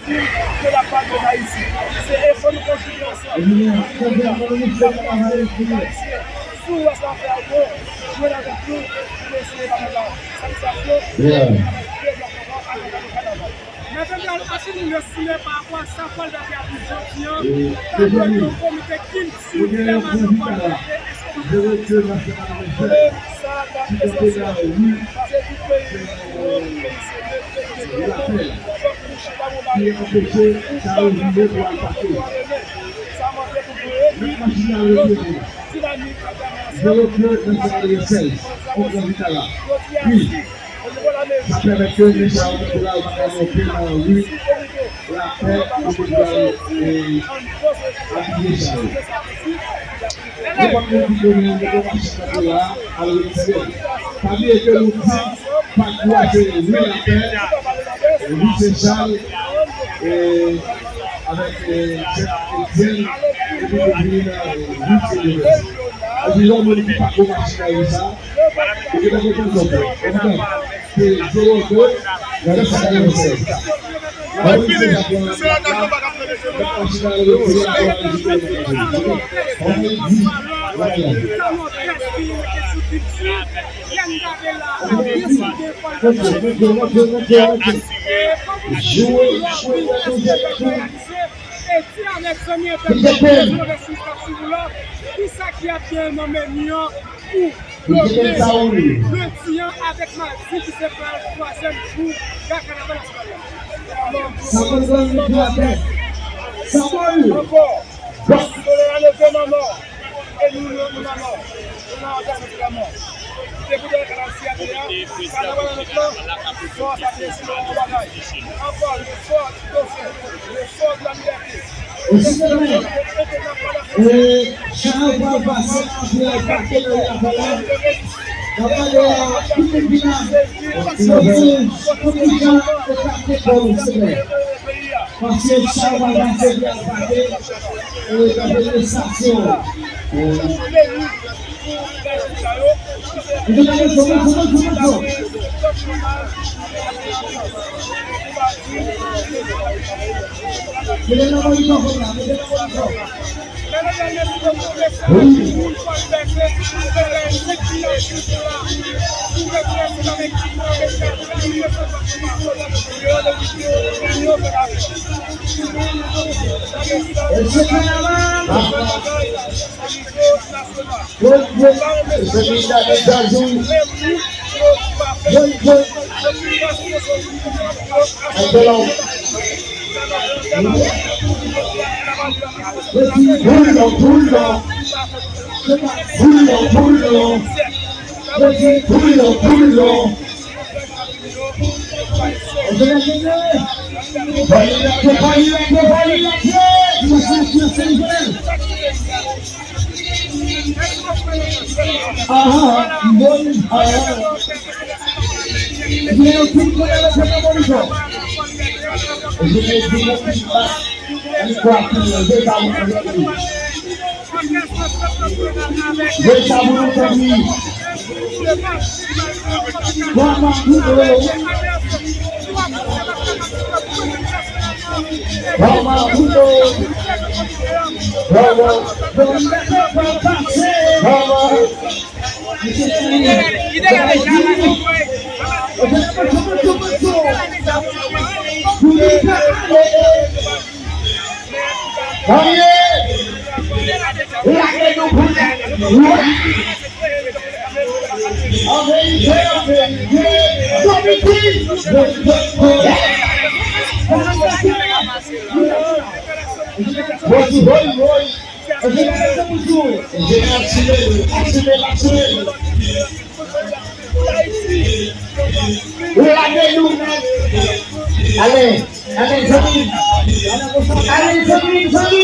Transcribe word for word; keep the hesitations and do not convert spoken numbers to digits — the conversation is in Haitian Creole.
de la part de Ayiti. Se efò nou konjige ansanm. Ayisyen, si w wè sa fè a bon, jwenn avèk nou pou n eseye bagay la. Salitasyon. Mèt Andral, achte nou yon silè pa rapò a sa Fòlbè te ap viv jodi an. Tablo yon komite kilti pèmanan Fòlbè te eske nou ka fè sa? Sa t ap esansyèl. Paske tout peyi, tout peyi se de peyi, se de peyi. Fòk nou chita pou n ale. Sa mande pou nou reyini. Dinamik ap gade ansanm. Jodi a, si Sa pèmèt ke mesaj sa yo te la, yo pa ka monte nan ri, lapè, yo te pral, e, apiye sa yo. Nenpòt moun ki konnen, yo te mache kanpe la, al retire. Pa bliye ke nou di, pa kwaze ri lapè, ri Sen Chal, e, avèk, e, Sen Etyèn, epi nou vin nan, e, ri Sen Jozèf. Epi yon moun ki pa ko mache nan ri sa, Eti avèk zanmi entèlyektyèl jounalis k ap swiv ou la, kisa ki ap gen nan meni an pou blome lendi an avèk madi ki se pral twazyèm jou gala kanaval nasyonal la? Sa konn zanmi pou la tèt. Sa konn. Ankò. Soleil a leve, manman. E nou, nou, nou, manman. Nou nan anbyans antrènman. Se pou dèyè kanal siyati a, kanaval an nèt lan, fò sa te si yon bagay. Ankò, le fò du dauphin, le fò de la liberté. E sa yo pral pase apre pake nan ri a la. N ap mande a tout moun ki la, pou ki jan yo pake kò yo, silvouplè. Paske sa yo pral pase apre pake, e, nan manifestasyon. Bouyon, bouyon. Bouyon, bouyon. Bouyon, bouyon. Jwe sa pou nou, tanpri. Bravo, bravo, bravo. Bravo. Bravo. Premye, lage nou pou nèg. An verite, an verite, Dominique. Woy, woy, woy. Enjenyè, asime l, asime l, asime l. Lage nou. Ale, ale, zanmi. Ale, zanmi, zanmi.